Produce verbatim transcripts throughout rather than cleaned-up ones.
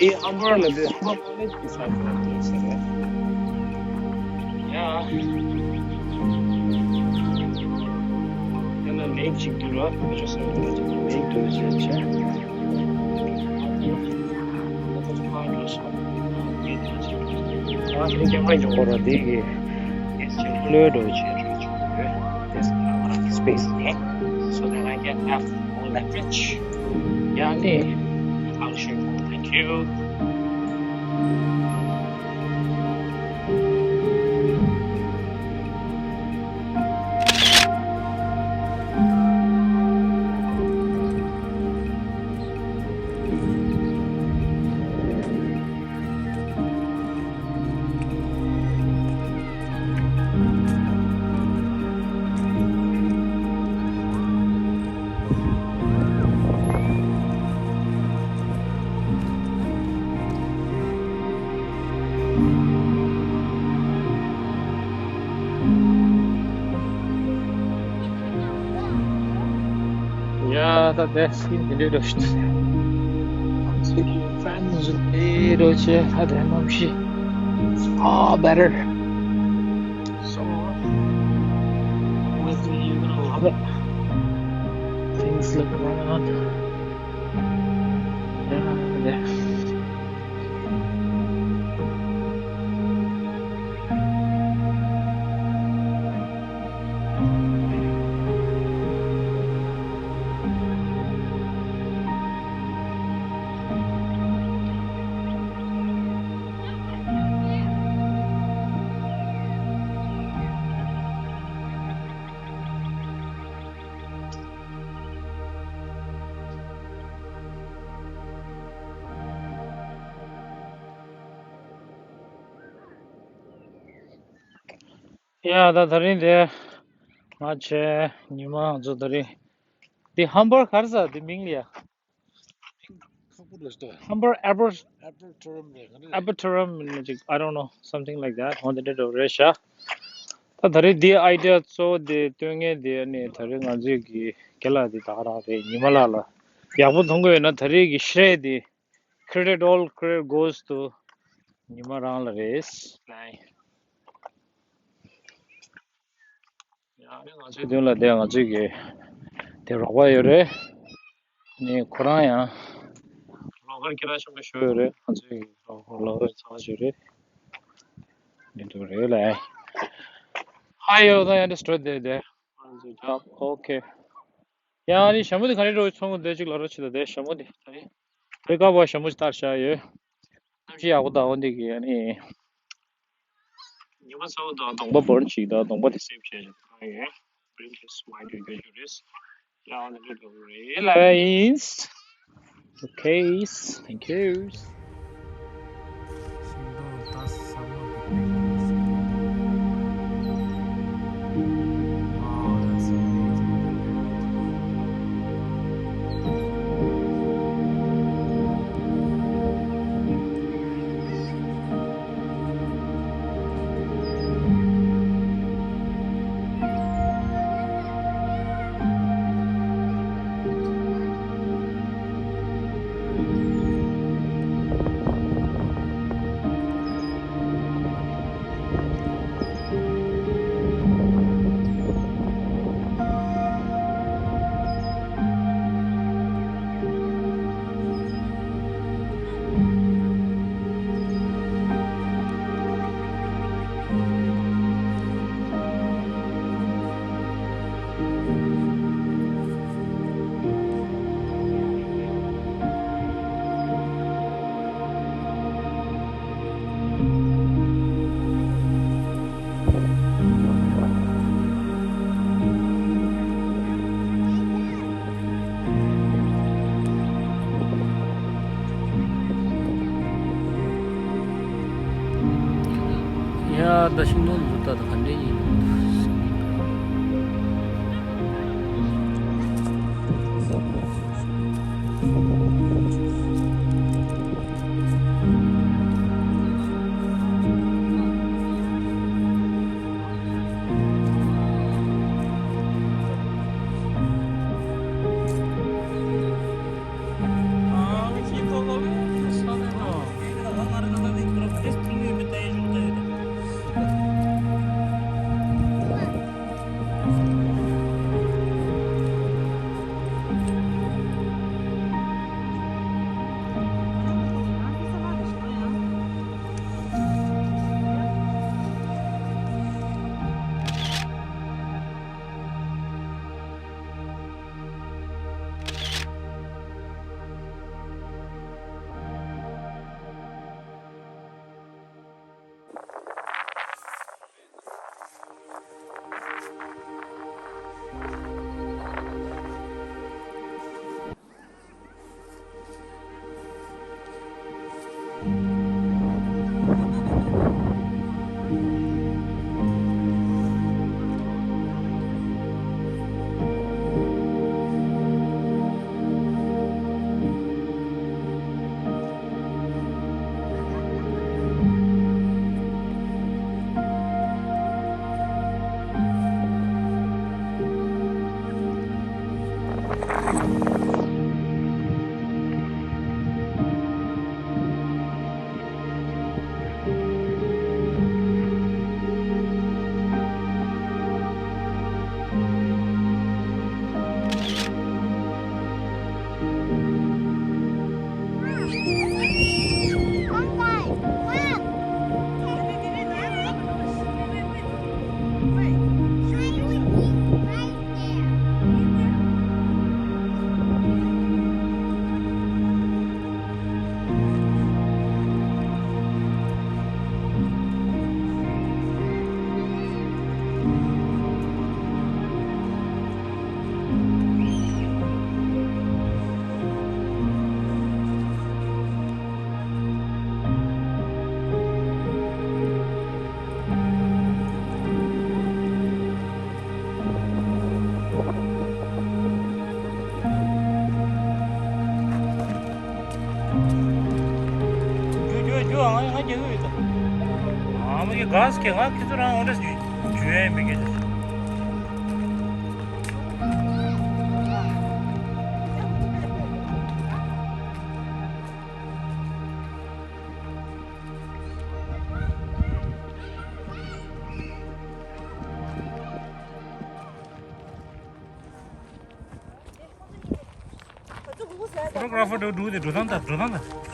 ཨེ་ཧམ་བར་ལ་དེ་ཧམ་བར་ཀོ་ལེ་ཇི་གི་སར་ཁལ་ལ་དེ་ཟེར་རེད། ཡ། ཡང་ན་ལེག་ཅིག་འདུག་ར། ཁོ་ཅོ་སར་ཁལ་ལ་ཅིག་ལེག་འདུག་ཟེར་བྱས། ང་ཚོ་ཁ་ཡོད་ས་ཁེ་མ་ཡོང་བ་ར། དེ་གི་ཨེ་སི་ཅི་ལོ་ལོ་བྱས་འགྲོ་ཆོག་གི་རེད། This is my spa. So that I can have more leverage. Yeah, I'll show you. Thank you. Yeah, that that's been a little bit. I'm speaking French a little bit. That I'm sure it's far better. So, with me, you're gonna love it. Things look around. Yeah, yeah. ཡ་ད་ད་རིང་དེ་ང་ཚོ་ཉི་མ་ང་ཚོ་ད་རིང་དེ་ཧམ་བར་ག་རེ་ཟེར་དེ་མིང་ལ་ཡ། ཁག་པོ་རེད་ད། ཧམ་བར་ཨེ་བར། ཨེ་བར་ཊུ་རམ་རེད། ཨེ་བར་ཊུ་རམ་ཅིག I don't know, something like that. འོ་དེ་འདྲ་འདྲ་རེད་ཤག་ད་ད་རེས་དེའི་ཨའི་ཌི་ཡ་གཙོ་བོ་དེ་སྟོན་མཁན་དེ་ནི་ད་རེས་ང་ཚོའི་གི་རྒན་ལགས་དེ་ད་ག་རང་རེད། ཉི་མ་ལགས་ལ་ཡག་པོ་མཐོང་གི་ཡོད་ན་ད་རེས་ཀྱི་ཤྲེ་དེ། Credit, all credit goes to ཉི་མ་རང་ལ་རེད། ཡང་ནི་ང་ཚོའི་མདུན་ལ་བསྡད། ང་ཚོའི་གི་དེ་རོགས་པ་ཡོད་རེད། ནི་ཁོ་རང་ཡང་རོགས་པ་ཁྱེད་རང་ཆེན་པོ་ཞུ་ཡོད་རེད། ང་ཚོའི་གི་རོགས་པ་ཚང་ཞུ་རེད། འདི་འདུག་རེད་ལ། Hi, you understood there. Okay. ཡང་ནི་ཞྭ་མོ་དེ་ག་རེ་རོ་ཚོང་གི་འདོད་ཅིག་ལ་རོ་ཆེ་ད་དེ་ཞྭ་མོ་དེ་ད་རེད། དེ་ཀ་བ་ཞྭ་མོ་ཅིག་ལྟར་བཞག་ཡོད། གནམ་གཤིས་ཡག་པོ་དང་འོ་འདི་གི་ཨ་ནི། ཉི་མ་ཚ་བོ་དང་གདོང་པ་འབར་ཅིག་དང་གདོང་པ་དེ་སེབ་བྱས་ཅིག་ད་ཡོད། Bring this mind to your tourist. Down a little bit. Relax. Okay, thank you. ཡ་ད་ཤིང་སྡོང་འདི་ད་ད་ག་འདྲ་ཡིན། རྒྱུ་རྒྱུ་རྒྱུ་ཨ་ང་ང་རྒྱུ་ཡོད་ད། ཨ་མ་གི་ག་སི་གི་ང་ཁི་ཚོ་རང་འོང་འདྲ་ཞིག་རྒྱུ་ཡས་མི་གི་ད། Photographer འགྲོ་འགྲོ་དེ་འགྲོ་སྟངས་དང་འགྲོ་སྟངས་དང་།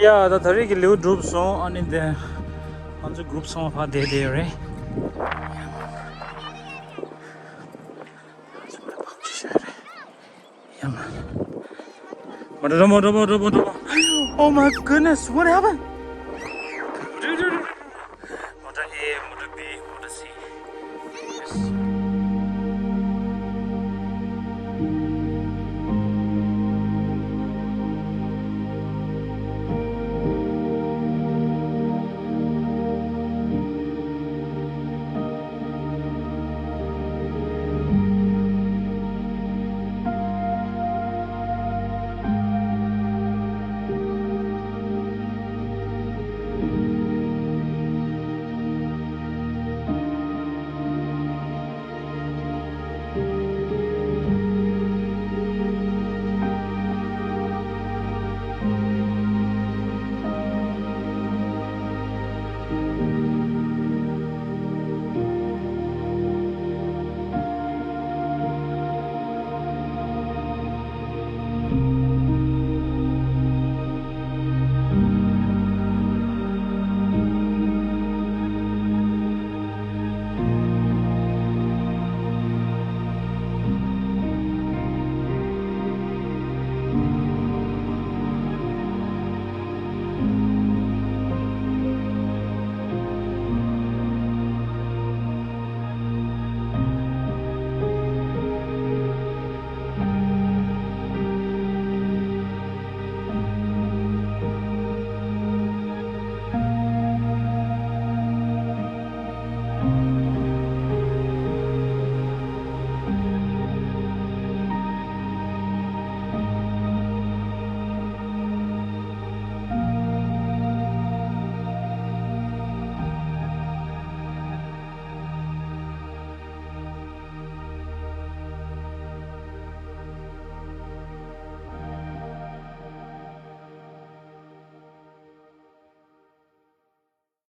ཡ། ད་ད་རེས་ཀྱི་ལེའུ་གྲུབ་སོང་། ཨ་ནི་དེ་ང་ཚོ་གུ་རུབ་སོང་བ་ཕར་བསྡད་བསྡད་ཡོད་རེད། ཡ་མ། མ་འགྲོ་མ་འགྲོ་མ་འགྲོ་མ་འགྲོ་མ། Oh my goodness, what happened?